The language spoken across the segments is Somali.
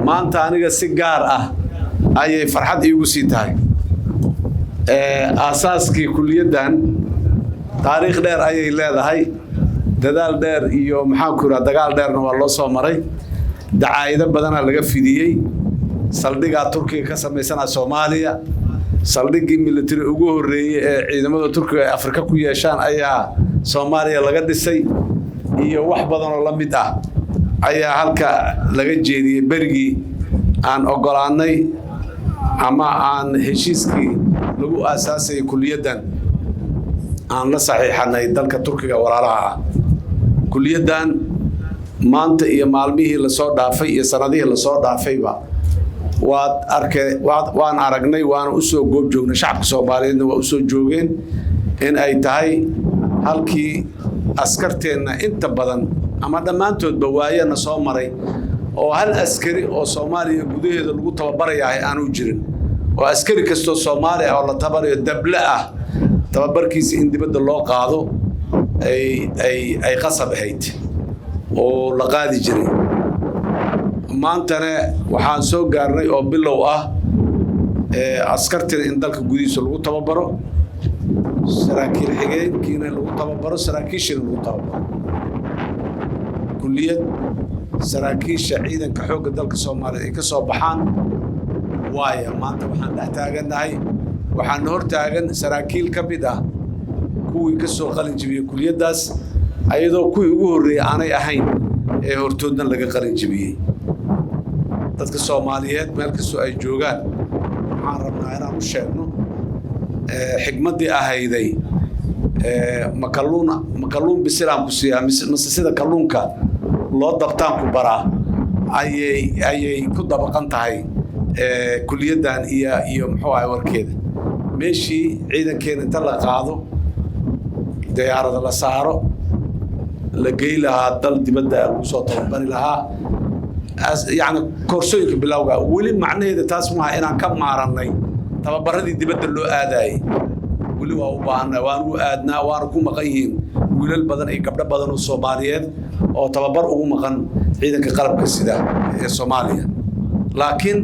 Maanta aniga si gaar ah ayay farxad iigu sii tahay. Aasaaskii kuliyaddan taariikh dheer ayay leedahay, dadaal dheer iyo, maxaan ku yidhaha, dagaal dheerna waa loo soo maray. Dacaayado badanaa laga fidiyey saldhigaa Turkiga ka samaysanaa Soomaaliya. Saldhiggii military ugu horreeyey ee ciidamada Turkiga ay Afrika ku yeeshaan ayaa Soomaaliya laga dhisay, iyo wax badan oo la mid ah ayaa halka laga jeediyey berigii aan oggolaannay ama aan heshiiskii lagu aasaasayay kuliyaddan aan la saxiixanay dalka Turkiga walaalaha ah. Kuliyaddan maanta iyo maalmihii lasoo dhaafay iyo sanadihii lasoo dhaafayba waad arke, waan aragnay, waana usoo goob joognay, shacabka Soomaaliyeedna waa usoo joogeen in ay tahay halkii askarteenna inta badan ama dhammaantoodba waayana soo maray oo hal askari oo Soomaaliya gudaheeda lagu tababarayahay aanu jirin, oo askari kastoo Soomaali ah oo la tabarayo dable ah tababarkiisa in dibadda loo qaado ay qasab ahayd oo la qaadi jiray. Maantana waxaan soo gaarnay oo bilow ah askartina in dalka gudihiisa lagu tababaro, saraakiil xigeenkiina lagu tababaro, saraakiishina lagu tababaro. Kulliyad saraakiisha ciidanka xoogga dalka Soomaaliyeed ay ka soo baxaan waaya. Maanta waxaan dhex taagannahay, waxaana hor taagan saraakiil ka mid ah kuwii ka soo qalin jibiyey kuliyaddaas, ayadoo kuwii ugu horreeyey aanay ahayn ee hortoodna laga qalin jibiyey. Dadka Soomaaliyeed meel kastoo ay joogaan waxaan rabnaa inaan u sheegno xigmaddii ahayday "Ma kalluun, ma kalluun bisilaan ku siiyaa mase sida kalluunka loo dabtaan ku baraa?" Ayay ku dabaqan tahay kuliyaddan iyo muxuu ahay warkeeda. Meeshii ciidankeena inta la qaado, diyaarada la saaro, la gey lahaa dal dibadda lagu soo tababari lahaa, yacni koorsooyinka bilowga, weli macnaheeda taas maaha inaan ka maarannay tababaradii dibadda loo aadaayey. Weli waa u baahanay, waanu u aadnaa, waana ku maqan yihiin wiilal badan iyo gabdho badan oo Soomaaliyeed oo tababar ugu maqan ciidanka qalabka sida ee Soomaaliya. Laakiin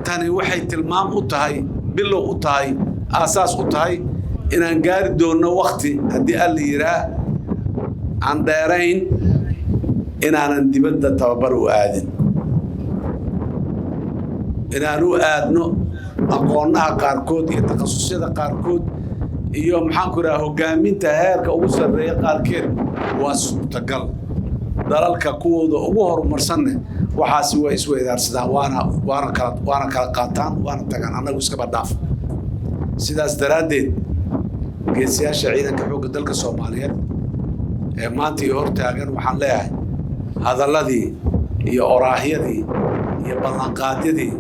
tani waxay tilmaam u tahay, bilow u tahay, aasaas u tahay inaan gaari doonno wakti, haddii Alla yiraa, aan dheerayn inaanan dibadda tababar u aadin, inaan u aadno aqoonaha qaarkood iyo takhasusyada qaarkood iyo, maxaan ku idhaha, hogaaminta heerka ugu sarreeya qaarkeed waa suurtagal. Dalalka kuwooda ugu horumarsanne waxaasi way isweydaarsadaan, waana kala qaataan, waana tagaan. Annagu iskaba dhaaf. Sidaas daraaddeed, geesiyaasha ciidanka xoogga dalka Soomaaliyeed ee maanta iyo hortaagan waxaan leeyahay: hadalladii iyo oraahyadii iyo ballanqaadyadii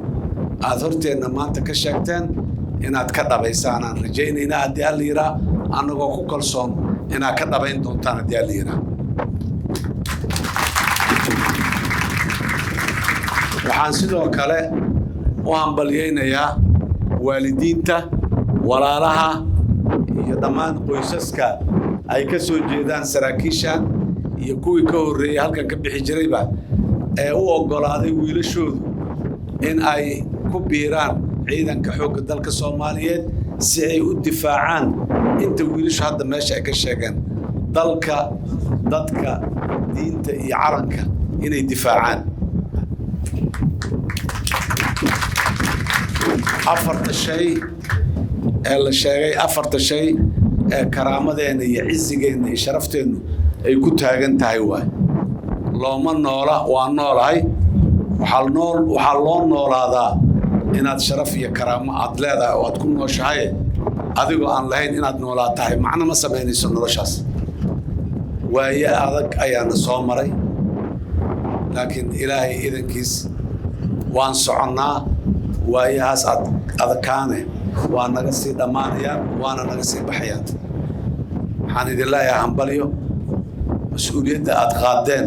aada horteenna maanta ka sheegteen inaad ka dhabaysaan aan rajaynaynaa, haddii Alla yiraa, annagoo ku kalsoon inaad ka dhabayn doontaan, haddii Alla yiraa. Waxaan sidoo kale u hambalyaynayaa waalidiinta, walaalaha iyo dhammaan qoysaska ay ka soo jeedaan saraakiishan iyo kuwii ka horreeyey halkan ka bixi jirayba ee u oggolaaday wiilashoodu in ay ku biiraan ciidanka xoogga dalka Soomaaliyeed si ay u difaacaan inta wiilashu hadda meesha ay ka sheegeen: dalka, dadka, diinta iyo calanka inay difaacaan. Afarta shay ee la sheegay, afarta shay ee karaamadeenna iyo cizigeenna iyo sharafteennu ay ku taagan tahay waay. Looma noola, waa noolahay. Waxaa nool, waxaa loo noolaadaa inaad sharaf iyo karaamo aad leedahay oo aad ku nooshahay. Adigoo aan lahayn inaad noolaa tahay macno ma samaynayso noloshaas. Waaye adag ayaana soo maray, laakiin Ilaahay idankiis waan soconnaa. Waayahaas ad adkaane waa naga sii dhammaanayaan, waana naga sii baxayaan. Waxaan idin leeyahay hambalyo. Mas-uuliyadda aad qaadeen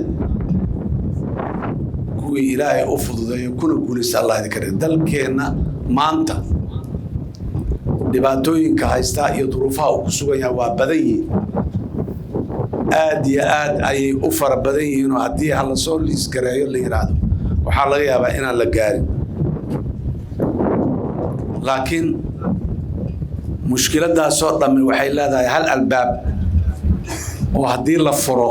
kuwii Ilaahay u fududeeyo kuna guulaysta Allah idinka dhig. Dalkeenna maanta dhibaatooyinka haystaa iyo duruufaha uu ku sugan yahay waa badan yihiin, aad iyo aad ayay u fara badan yihiin, oo haddii ha lasoo liisgareeyo la yidhaahdo Waxaa laga yaabaa inaan la gaarin, laakiin mushkiladaasoo dhammi waxay leedahay hal albaab oo haddii la furo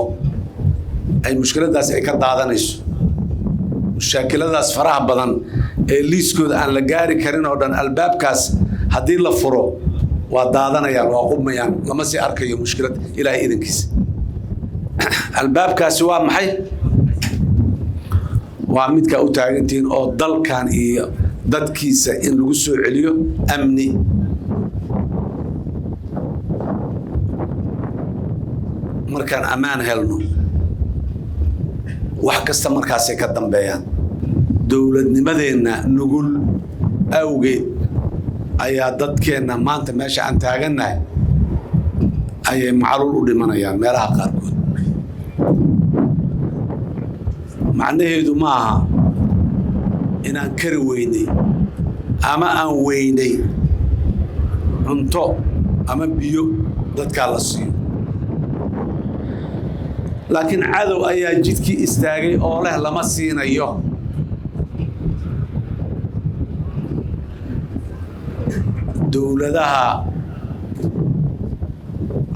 ay mushkiladaasi ay ka daadanayso. Mushaakiladaas faraha badan ee liiskooda aan la gaari karin oo dhan, albaabkaas haddii la furo waa daadanayaan, waa qubmayaan, lama sii arkayo mushkilad, Ilaahay idankiisa. Albaabkaasi waa maxay? Waa midkaa u taagantihiin oo dalkan iyo dadkiisa in lagu soo celiyo amni. Markaan ammaan helno, wax kasta markaasay ka dambeeyaan. Dowladnimadeenna nugul awgeed ayaa dadkeenna maanta meesha aan taagannahay ayay macluul u dhimanayaan meelaha qaarkood. Macnaheedu ma aha inaan kari weynay ama aan weynay cunto ama biyo dadkaa la siiyo, laakiin cadow ayaa jidkii istaagay oo leh lama siinayo. Dowladaha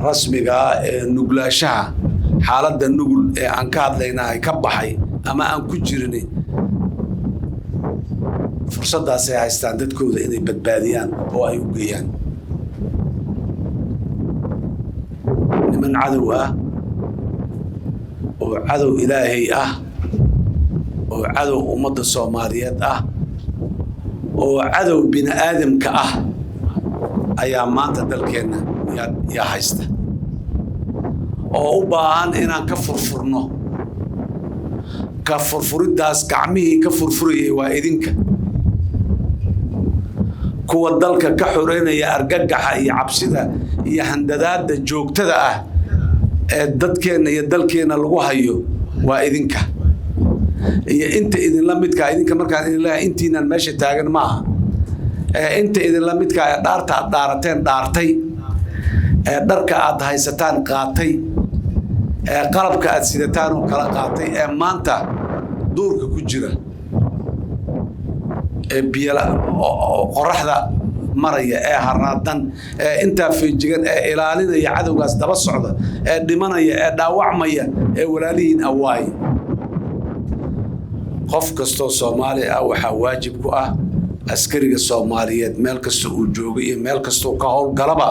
rasmigaa ee nuglaashaha, xaaladda nugul ee aan ka hadlaynahay ka baxay ama aan ku jirinay, fursaddaasay haystaan dadkooda inay badbaadiyaan oo ay u geeyaan. Niman cadow ah oo cadow Ilaahay ah oo cadow ummadda Soomaaliyeed ah oo cadow bini aadamka ah ayaa maanta dalkeenna yaa haysta oo u baahan inaan ka furfurno. Ka furfuriddaas gacmihii ka furfurayay waa idinka, kuwa dalka ka xoreynaya argagaxa iyo cabsida iyo handadaadda joogtada ah ee dadkeenna iyo dalkeenna lagu hayo waa idinka iyo inta idinla midkaa. Idinka markaan idin leeyahay, intiinaan meesha taagan maaha, ee inta idinla midkaa ee dhaarta aad dhaarateen dhaartay, ee dharka aad haysataan qaatay, ee qalabka aad sidataan oo kala qaatay, ee maanta duurka ku jira, ee biyala qoraxda maraya, ee haraadan, ee intaa feejigan, ee ilaalinaya cadowgaas daba socda, ee dhimanaya, ee dhaawacmaya, ee walaalihiin awaay. Qof kastoo Soomaali ah waxaa waajib ku ah askariga Soomaaliyeed meel kasta uu joogo iyo meel kastoo ka howlgalaba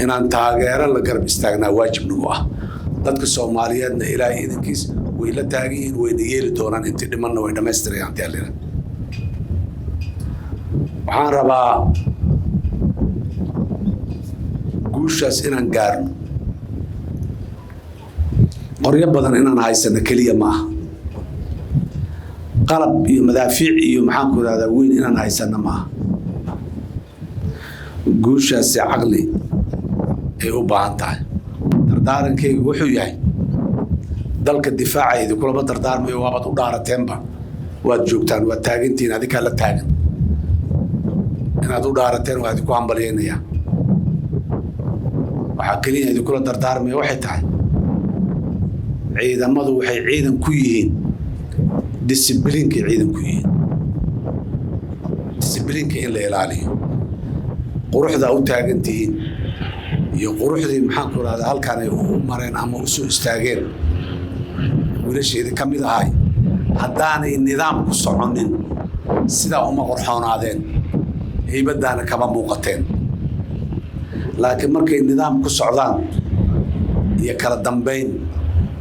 inaan taageero la garab istaagnaa waajib nagu ah. Dadka Soomaaliyeedna Ilaahay idankiis way la taagan yihiin, wayna yeeli doonaan, intii dhimanna way dhammaystirayaan haddii Alla yidhaahdo. Waxaan rabaa guushaas inaan gaarno qoryo badan inaan haysano keliya ma aha, qalab iyo madaafiic iyo maxaan ku ihahdaa weyn inaan haysano ma aha. Guushaasi caqli ay u baahan tahay. Dardaarankaygu wuxuu yahay dalka difaacaydi kulama dardaarmayo, waabaad u dhaarateenba, waad joogtaan, waad taagantihiin, adinkaa la taagan inaad u dhaarateen, waa idinku hambalyaynayaa. Waxaa keliya idinkula dardaarmaya waxay tahay ciidamadu waxay ciidan ku yihiin disibliinkay ciidan ku yihiin, disibliinka in la ilaaliyo. Quruxdaa u taagan tihiin iyo quruxdii maxaan ku rahdaa halkaan ay u mareen ama u soo istaageen wiilasheedii ka mid ahay, haddaanay nidaam ku soconin sidaa uma qorxoonaadeen, haybaddaana kama muuqateen. Laakiin markay nidaam ku socdaan iyo kala dambayn,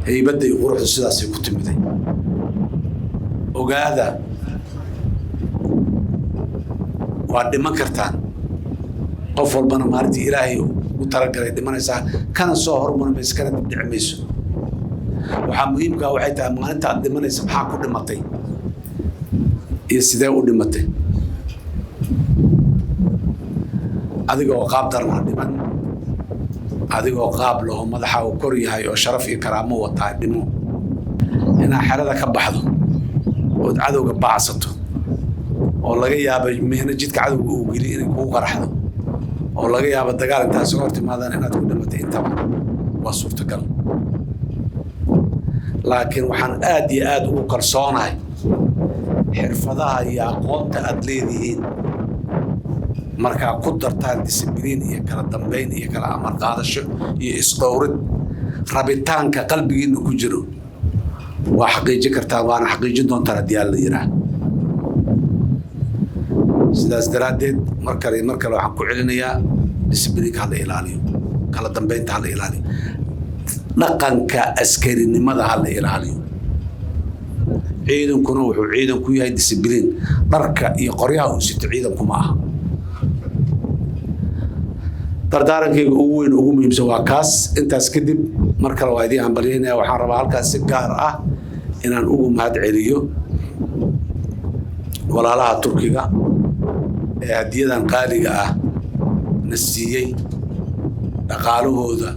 haybadda iyo quruxdu sidaasay ku timiday. Ogaada, waa dhiman kartaan, qof walbana maalintii Ilaahay ugu talagalay dhimanaysaa, kana soo hormari mayso, kana dibdhici mayso. Waxaa muhiimkaa waxay tahay maalinta aad dhimanaysa maxaa ku dhimatay iyo sidee u dhimatay. Adigoo qaab daran ha dhiman, adigoo qaab laho madaxa uu kor yahay oo sharaf iyo karaamo wataa dhimo. Inaad xerada ka baxdo ood cadowga baacsato oo laga yaabo mihna jidka cadowga uu geliy inay kugu qaraxdo oo laga yaabo dagaal intaas hor timaadaan inaad ku dhimatay, intaba waa suurtagal. Laakiin waxaan aad iyo aad ugu kalsoonahay Xirfadaha iyo aqoonta aada leedihiin markaa ku dartaan discibliin iyo kala dambeyn iyo kala amar qaadasho iyo isdhowrid, rabitaanka qalbigiina ku jiro, waa xaqiijin kartaan, waana xaqiijin doontaan haddii Alla yidhaah. Sidaas daraaddeed, mar kale iyo mar kale waxaan ku celinayaa: discibliinka hala ilaaliyo, kala dambeynta hala ilaaliyo, dhaqanka askarinimada hala ilaaliyo. Ciidankuna wuxuu ciidan ku yahay discibliin. Dharka iyo qoryaha uu sito ciidanku ma aha. Dardaarankayga ugu weyn, ugu muhiimsan waa kaas. Intaas kadib, mar kale waa idiin hambalyaynaya. Waxaan rabaa halkaas si gaar ah inaan ugu mahad celiyo walaalaha Turkiga ee hadiyadan qaaliga ah na siiyey, dhaqaalahooda,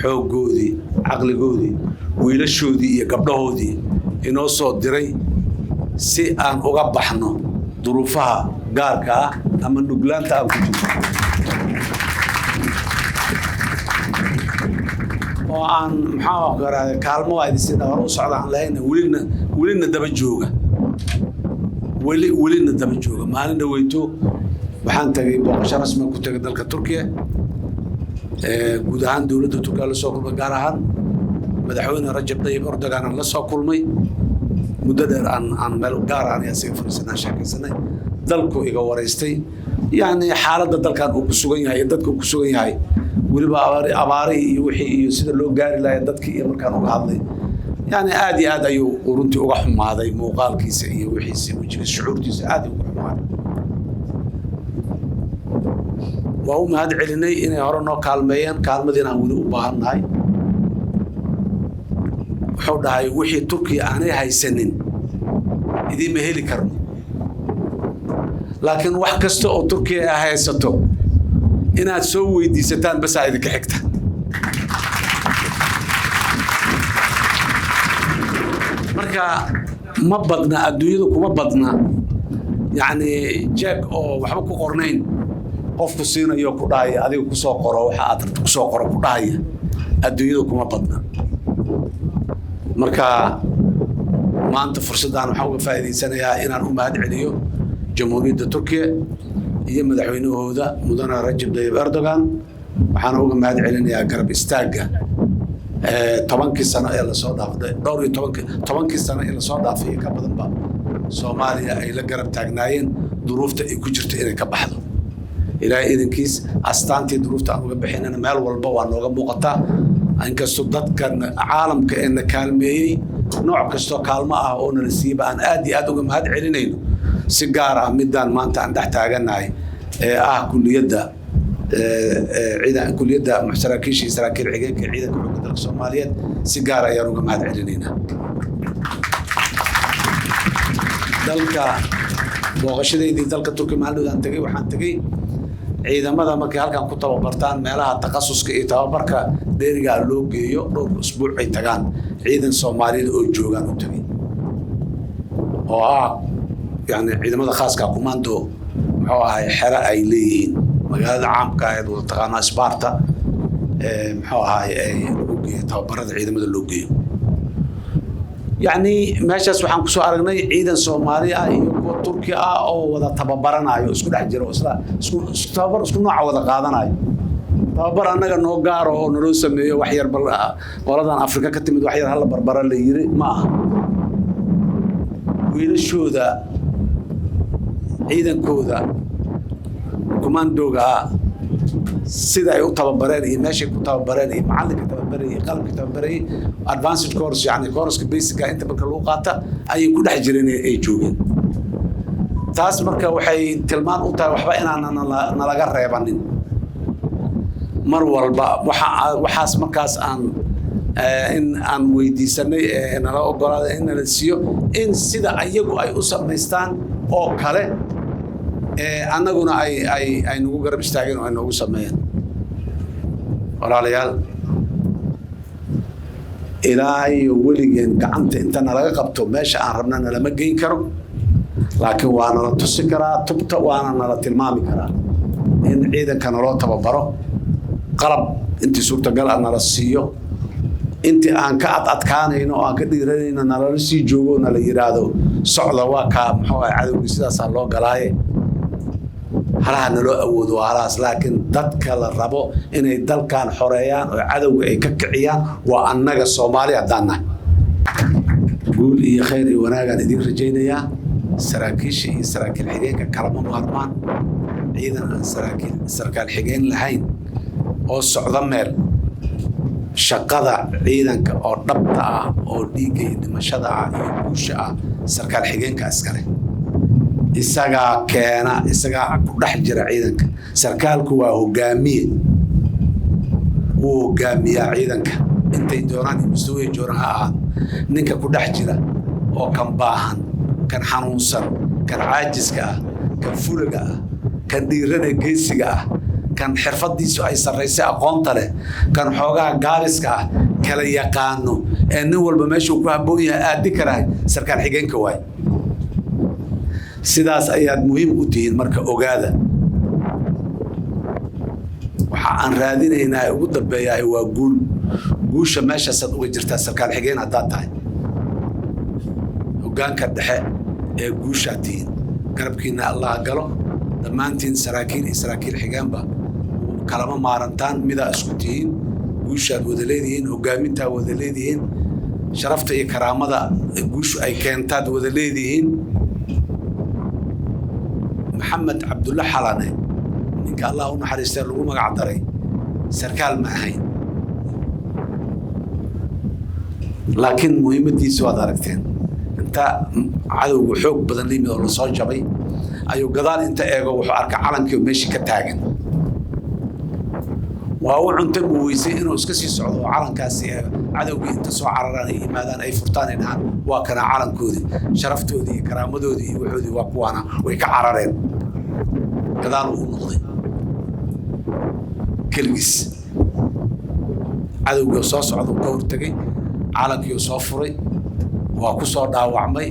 xooggoodii, caqligoodii, wiilashoodii iyo gabdhahoodii inoo soo diray si aan uga baxno duruufaha gaarka ah ama nuglaanta aan ku jirno, oo aan maxaa garaaday kaalmo waa idin sida hore u socda aan lahayna, welina welina daba jooga, weli welina daba jooga. Maalin dhaweyto waxaan tagay, booqasho rasmi ku tagay dalka Turkiya. Guud ahaan dowladda Turkiya la soo kulmay, gaar ahaan Madaxweyne Rajab Tayyib Erdogan aan la soo kulmay. Muddo dheer aan meel gaar aan isaga fadhiisanaa, sheekaysanay, dalku iga waraystay, yacni xaaladda dalkan uu ku sugan yahay iyo dadka uu ku sugan yahay, weliba abaarihii iyo wixii iyo sida loo gaari lahay dadkii iyo markaan uga hadlay, yani aad iyo aad ayuu runtii uga xumaaday muuqaalkiisa iyo wixiisa, wejigiisa, shucuurtiisa aad uga xumaaday. Waa u mahad celinay inay hore noo kaalmeeyeen, kaalmadiina aan weli u baahan nahay. Wuxuu dhahay: "Wixii Turkiya aanay haysanin idiinma heli karno, laakiin wax kasta oo Turkiya ay haysato inaad soo weydiisataan basaa idinka xigta." Marka ma badna, adduunyadu kuma badna, yacni jeeg oo waxba ku qornayn qofku siinayo, ku dhahaya: "Adiga kusoo qoro waxa aad rabto, kusoo qoro," ku dhahaya, adduunyadu kuma badna. Marka maanta fursaddan waxaan uga faa'iidaysanayaa inaan u mahad celiyo Jamhuuriyadda Turkiya iyo madaxweynahooda, Mudane Rajab Tayyib Erdogan. Waxaan uga mahad celinayaa garab istaagga 10kii sano ee lasoo dhaafay, dhowr iyo tobankii, 10kii sano ee lasoo dhaafay iyo ka badanba, Soomaaliya ay la garab taagnaayeen duruufta ay ku jirto inay ka baxdo. Ilaahay idankiis, astaantii duruufta aan uga bixinana meel walba waa nooga muuqataa, inkastoo dadka caalamka ee na kaalmeeyey, nooc kastoo kaalmo ah oo nala siiyeyba, aan aad iyo aad uga mahad celinayno. Si gaar ah midaan maanta aan dhex taaganahay ee ah kuliyadda ciidan, kuliyadda saraakiisha iyo saraakiil xigeenka Ciidanka Xoogga Dalka Soomaaliyeed, si gaar ayaan uga mahad celinaynaa. Dalka booqashadeydii dalka Turkiya maalin aan tegey, waxaan tegey ciidamada markay halkan ku tababartaan meelaha takhasuska iyo tababarka dheerigaa loo geeyo, dhowr usbuuc ay tagaan, ciidan Soomaaliyeed oo joogaan u tegey, oo ah yani ciidamada khaaska commando, muxuu ahay, xero ay leeyihiin magaalada caamka aheed wada taqaanaa, Sparta, muxuu ahay, lagu geeyo tababarada ciidamada loo geeyo. Yacni meeshaas waxaan kusoo aragnay ciidan Soomaali ah iyo kuwa Turki ah oo wada tababaranayo, isku dhex jiro, isla isku tababar isku nooca wada qaadanayo. Tababar annaga noo gaaro oo naloo sameeyo, wax yar bal qoladan Afrika ka timid wax yar hala barbara la yiri ma aha. Wiilashooda, ciidankooda kumaandooga ah, sida ay u tababareen iyo meeshay ku tababareen iyo macallinka tababarayay iyo qalabka tababarayay, advanced course, yani course-ka basic-a inta marka lagu qaata ayay ku dhex jireen ay joogeen. Taas marka waxay tilmaan u tahay waxba inaanan nalaga reebanin mar walba. Waxa waxaas markaas aan in aan weydiisanay ee nala ogolaada in nala siiyo, in sida ayagu ay u samaystaan oo kale annaguna ay nagu garab istaageen oo ay noogu sameeyeen. Walaalayaal, ilaa iyo weligeen gacanta inta nalaga qabto meesha aan rabna nalama geyn karo, laakiin waa nala tusi karaa tubta, waana nala tilmaami karaa in ciidanka naloo tababaro, qalab intii suurtagal ah nala siiyo, intii aan ka ad adkaanayno oo aan ka dhiiranayno nalala sii joogo, nala yidhaahdo. Socda, waa kaa, muxuu ahay, cadowgii sidaasaa loo galaaye. Halaha naloo awoodo waa halahaas, laakiin dadka la rabo inay dalkan xoreeyaan oo cadowga ay ka kiciyaan waa annaga Soomaali haddaan nahay. Guul iyo khayr iyo wanaagaan idiin rajaynayaa. Saraakiisha iyo saraakiil xigeenka kalama maarmaan. Ciidan aan saraakiil, sarkaal xigeen lahayn oo socda meel, shaqada ciidanka oo dhabta ah oo dhiigga iyo dhimashada ah iyo guusha ah, sarkaal xigeenka iskale isagaa keena, isagaa ku dhex jira ciidanka. Sarkaalku waa hogaamiye, wuu hogaamiyaa ciidanka intay doonaan iyo mustawiyay jooran ha ahaado. Ninka ku dhex jira oo kan baahan, kan xanuunsan, kan caajiska ah, kan fulaga ah, kan dhiirana geesiga ah, kan xirfadiisu ay sarraysay, aqoonta leh, kan xoogaha gaabiska ah kala yaqaano, ee nin walba meeshuu ku habboon yahay aadi karahay, sarkaal xigeenka waay. Sidaas ayaad muhiim u tihiin. Marka ogaada, waxa aan raadinaynaa ugu dambeeyahay waa guul. Guusha meeshaasaad uga jirtaa sarkaal xigeen haddaad tahay. Hoggaanka dhexe ee guushaad tihiin. Garabkiina Allah galo. Dhammaantiin saraakiil iyo saraakiil xigeenba kalama maarantaan, midaa isku tihiin. Guushaad wada leedihiin, hoggaamintaa wada leedihiin, sharafta iyo karaamada guushu ay keentaad wada leedihiin. Maxamed Cabdulle Xalane, ninka Allah u naxariistee lagu magac daray, sarkaal ma ahayn, laakiin muhiimadiisa waad aragteen. Inta cadowgu xoog badan la yimid oo lasoo jabay ayuu gadaal inta eego wuxuu arkay calankii oo meeshii ka taagan. Waa u cunta muweysay inuu iska sii socdo oo calankaasi cadowgii inta soo cararaan ay yimaadaan, ay furtaan, ay dhahaan waa kana calankoodii, sharaftoodii iyo karaamadoodii iyo waxoodii waa kuwaana. Way ka carareen. Gadaal uu noqday keligiis, cadowgii oo soo socda uu ka hortegay, calankii oo soo furay, waa ku soo dhaawacmay,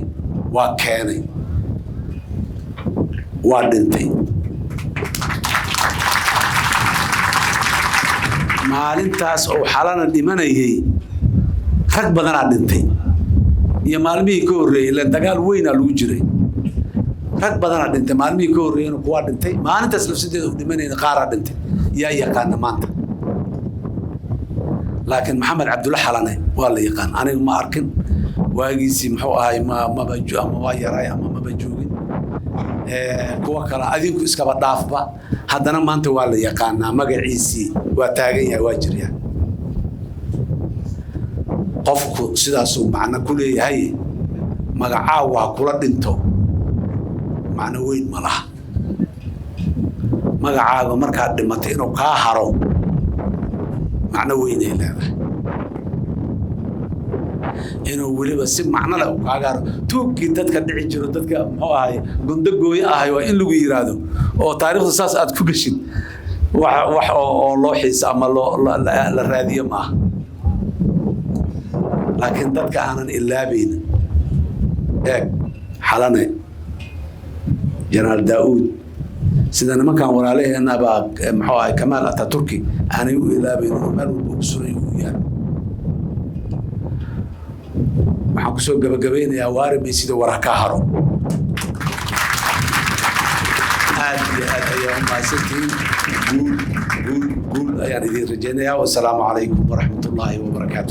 waa keenay, waa dhintay. Maalintaas oo Xalana dhimanayay rag badanaa dhintay iyo maalmihii ka horreeyey, ilaan dagaal weynaa lagu jiray. Rag badanaa dhintay maalmihii ka horreeyena, kuwaa dhintay maalintaas lafsadeeda uu dhimanayna, qaaraa dhintay. Yaa yaqaana maanta? Laakiin Maxamed Cabdulle Xalane waa la yaqaan. Aniga ma arkin waagiisii, muxuu ahay, ma maba ama waa yaraay ama maba joogin. Kuwa kale adinku iskaba dhaafba, haddana maanta waa la yaqaanaa, magaciisii waa taagan yahay, waa jiryaa. Qofku sidaasuu macno ku leeyahay. Magacaagu ha kula dhinto macno weyn ma laha. Magacaaga markaad dhimatay inuu kaa haro macno weynay leedahay, inuu weliba si macno leh uu kaaga haro. Tuugkii dadka dhici jiro, dadka muxuu ahay, gundo gooyo ahay, waa in lagu yiraahdo oo taariikhdu saas aad ku geshid. Wax oo loo xiisa ama loo la raadiyo maaha, laakiin dadka aanan ilaabayn. Eeg Xalane, Jenaraal Daauud, sida nimankan walaalaheena baa muxuu ahay, Kamaal Ataturki aanay u ilaabayn oo meel walba ugu suray uu yahay. Waxaan kusoo gabagabaynayaa, waari maysida, war ha kaa haro. Aad iyo aad ayaa u mahadsantihiin. Guul, guul, guul ayaan idiin rajaynayaa. Wasalaamu calaykum waraxmat ullaahi wabarakaatu.